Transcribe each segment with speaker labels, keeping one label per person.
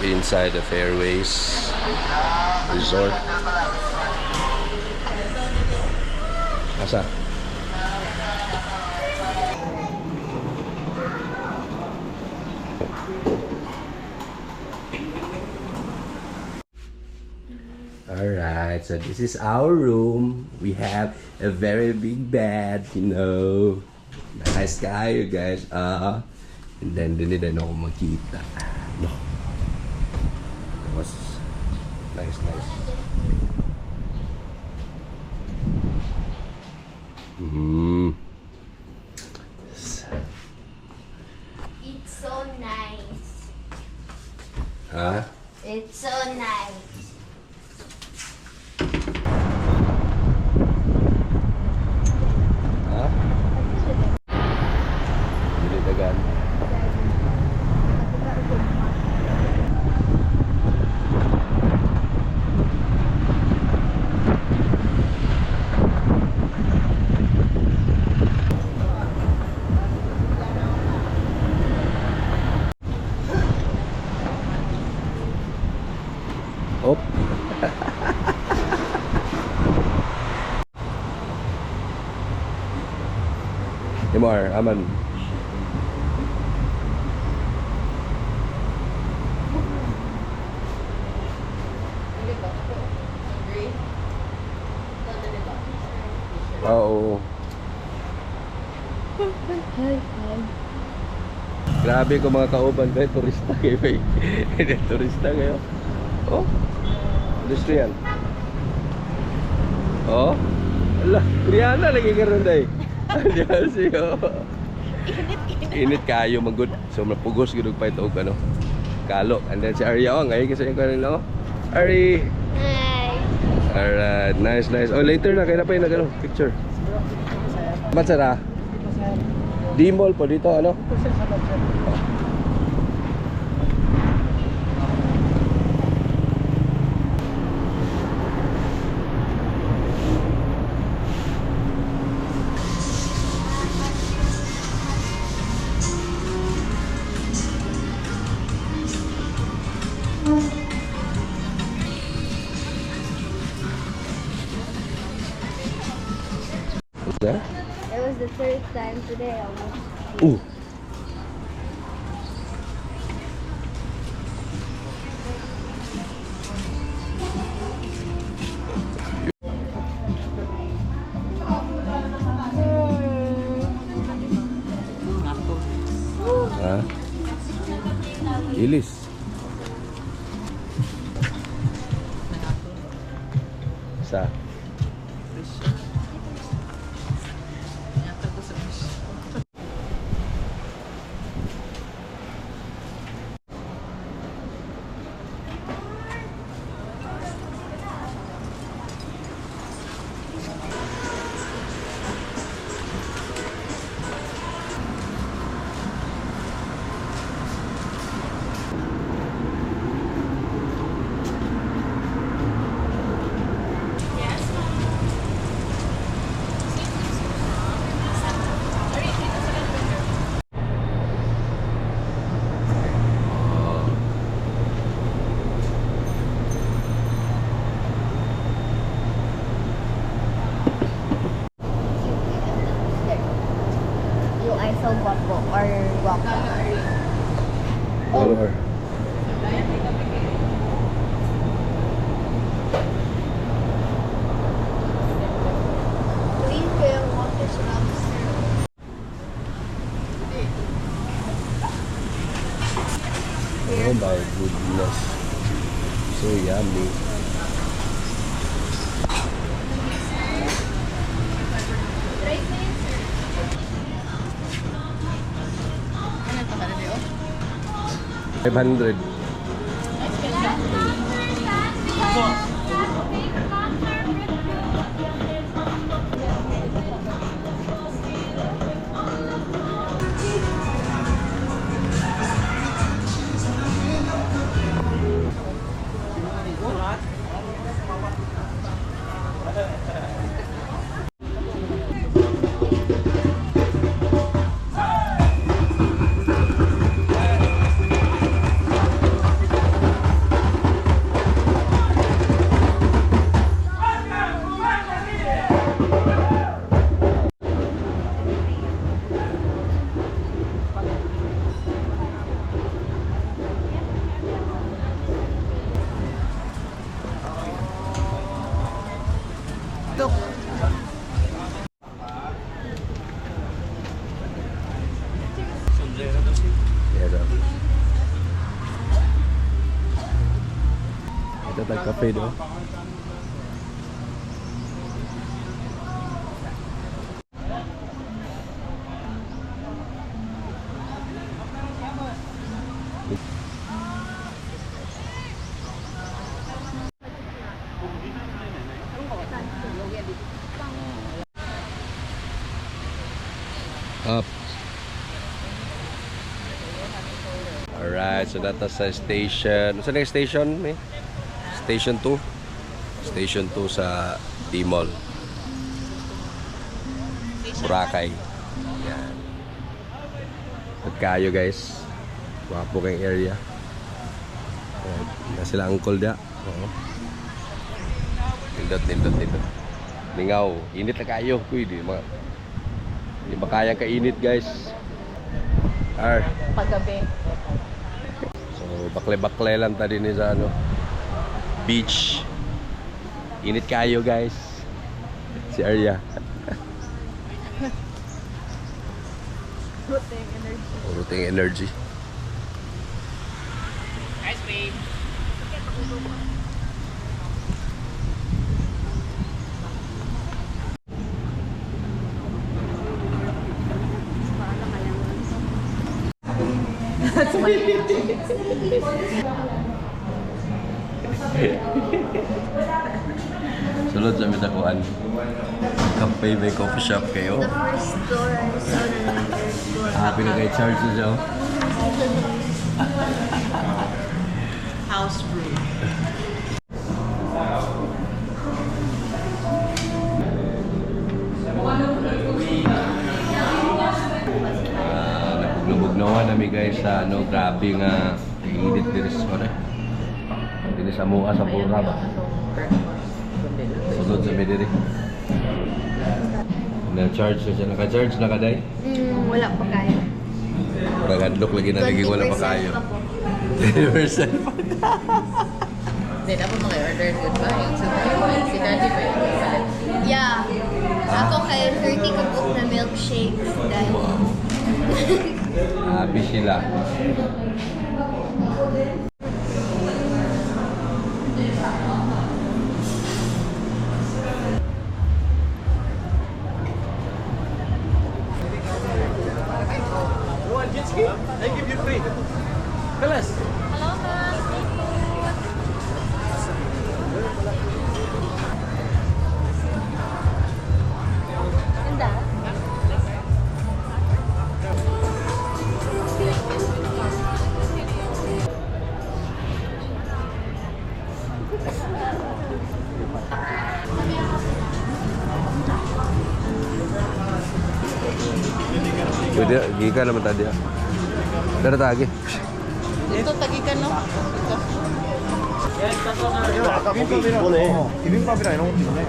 Speaker 1: Inside the Fairways Resort. Asa? Alright, so this is our room. We have a very big bed. Nice kayo, guys. And then, dili din ako makita. No. It was nice, nice.
Speaker 2: It's so nice.
Speaker 1: Ha?
Speaker 2: It's so nice.
Speaker 1: Ha? Dili dagan. Op. Imar, aman. Oo. Grabe ko mga kauban kayo, turista kayo. May turista kayo. Oh, industrial. Oh, ala, Rihanna lagi karon day. Siyo. Init kayo magud. So mapugos gud og pait og ano. Kalo. And then si Arya, oh, ngayon kasi yung kanin, oh. Ari.
Speaker 2: Hi.
Speaker 1: Alright, nice, nice. Oh, later na, kaya na pa yung nag, ano, picture. Ba't sara? D-Mall po dito, ano? What's that?
Speaker 2: It was the third time today I almost.
Speaker 1: Ooh. Ha? Ilis. Sa?
Speaker 2: You are so guapo or guapo.
Speaker 1: Oh. Or,
Speaker 2: Clean ko yung water sa lobster.
Speaker 1: Oh my goodness. So yummy.
Speaker 3: Ano ito ka na, oh?
Speaker 1: 500. tag kape do. Up. Alright, so that sa station. Saan yung station, may? Station 2. Station 2 sa D-Mall. Boracay. Yan. At kayo guys. Wapo kayong area. Ayan. Na sila uncle da. Oo. Nindot, nindot, nindot. Lingaw. Init na kayo. Uy, di makayang kainit guys. Ar.
Speaker 3: Paggabi.
Speaker 1: So, bakle-bakle lang ta din sa ano, beach. Init kayo, guys. Si Arya.
Speaker 2: Routine energy.
Speaker 1: Routine energy.
Speaker 3: Ice babe.
Speaker 1: Sulod sa mitakuan. Kape may coffee shop kayo.
Speaker 2: The first floor I saw na lang third floor.
Speaker 1: Happy na kay charge na siya. Oh.
Speaker 3: House brew.
Speaker 1: Ah, nagbugno-bugnoan nami guys sa ano, grabe nga kainit diri sa ano. Diri sa mua sa Bura ba. Sulod sa mi diri. Na-charge na siya. Naka-charge na ka, day?
Speaker 2: Wala pa kayo.
Speaker 1: Murag adlok lagi na lagi wala pa
Speaker 2: 20%
Speaker 1: kayo.
Speaker 2: pa po.
Speaker 1: 20% pa.
Speaker 3: Hindi na po mga order good ba? Yung sa si Daddy ba yung palit?
Speaker 2: Yeah. Ako kay 30 ka book na milkshakes dahil
Speaker 1: Wow. Happy sila.
Speaker 4: You want jet ski? I give you free. Kalas.
Speaker 2: Hello, ma'am. Seafood. Ganda.
Speaker 1: Pwede, gikan naman tadi. Dara tagi.
Speaker 3: Ito, tagikan no? Ito.
Speaker 4: 아까 거기 이번에 비빔밥이랑 이런 것도 있네.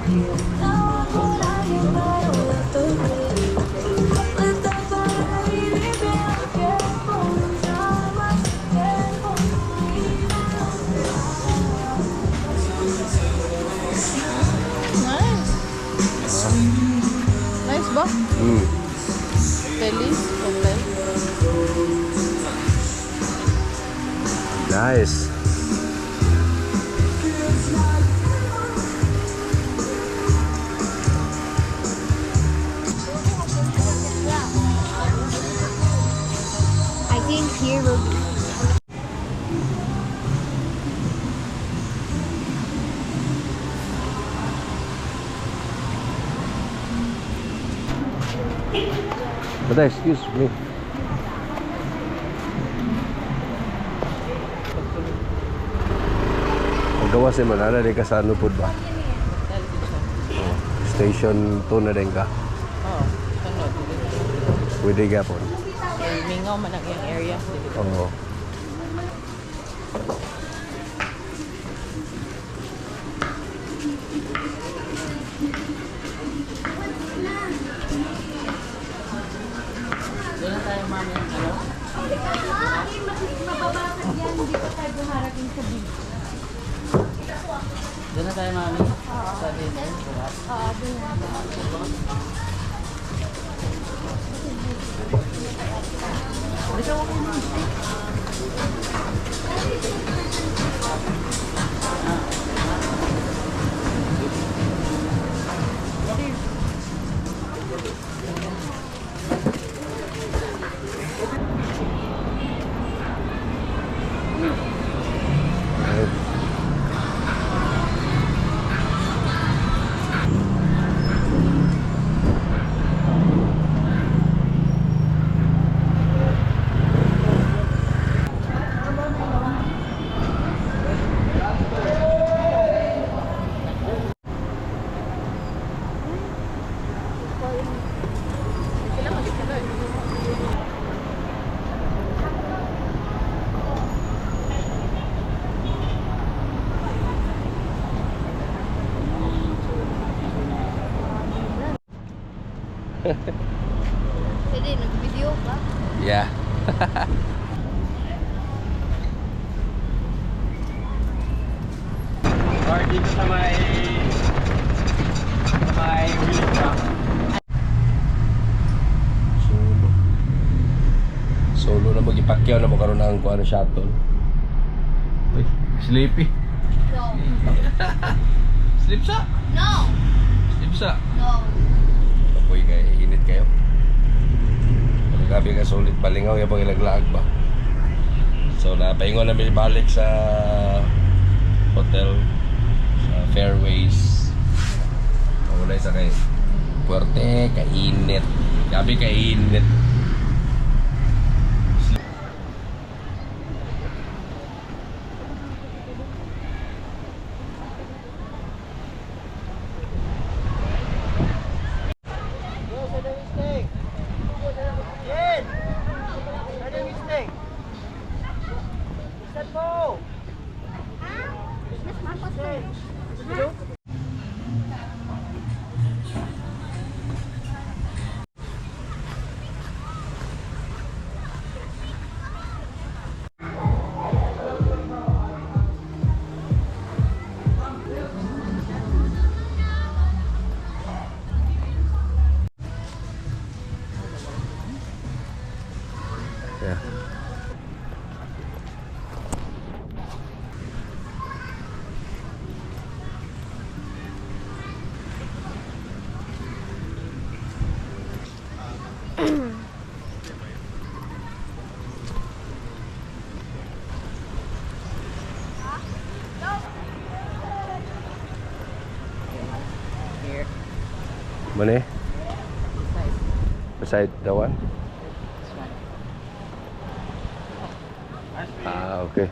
Speaker 3: Nice. Nice ba? Feliz Hotel.
Speaker 1: Nice.
Speaker 2: I think here will be.
Speaker 1: But excuse me. Paggawas mo na, di ka sa ano po ba?
Speaker 3: Hotel din siya.
Speaker 1: Oh, station 2 na din ka.
Speaker 3: Oo. Sunod.
Speaker 1: Pwede ka po.
Speaker 3: Kay Mingaw man ang iyang area.
Speaker 1: Oo.
Speaker 3: Doon na tayo mami ng ano. Doon na tayo mami. Sa dinner. Bukas.
Speaker 2: Oo, doon na. Pwede, nag-video ka?
Speaker 1: Yeah.
Speaker 4: Or dito sa may Willing Rock.
Speaker 1: Solo. Solo na magipakyaw na mo karon ang kuan shuttle. Uy, sleepy.
Speaker 2: No.
Speaker 1: Sleep sa.
Speaker 2: No!
Speaker 1: Sleep sa.
Speaker 2: No.
Speaker 1: Kapoy kay init kayo. Pero grabe ka sulit palingaw yung pangilaglaag ba. So napaingon na may balik sa hotel sa Fairways. Paulay sa kay Puerte kainit. Grabe kainit. Yeah.
Speaker 3: Here.
Speaker 1: Mane?
Speaker 3: Beside.
Speaker 1: Beside the one?
Speaker 3: This one.
Speaker 1: Ah, okay.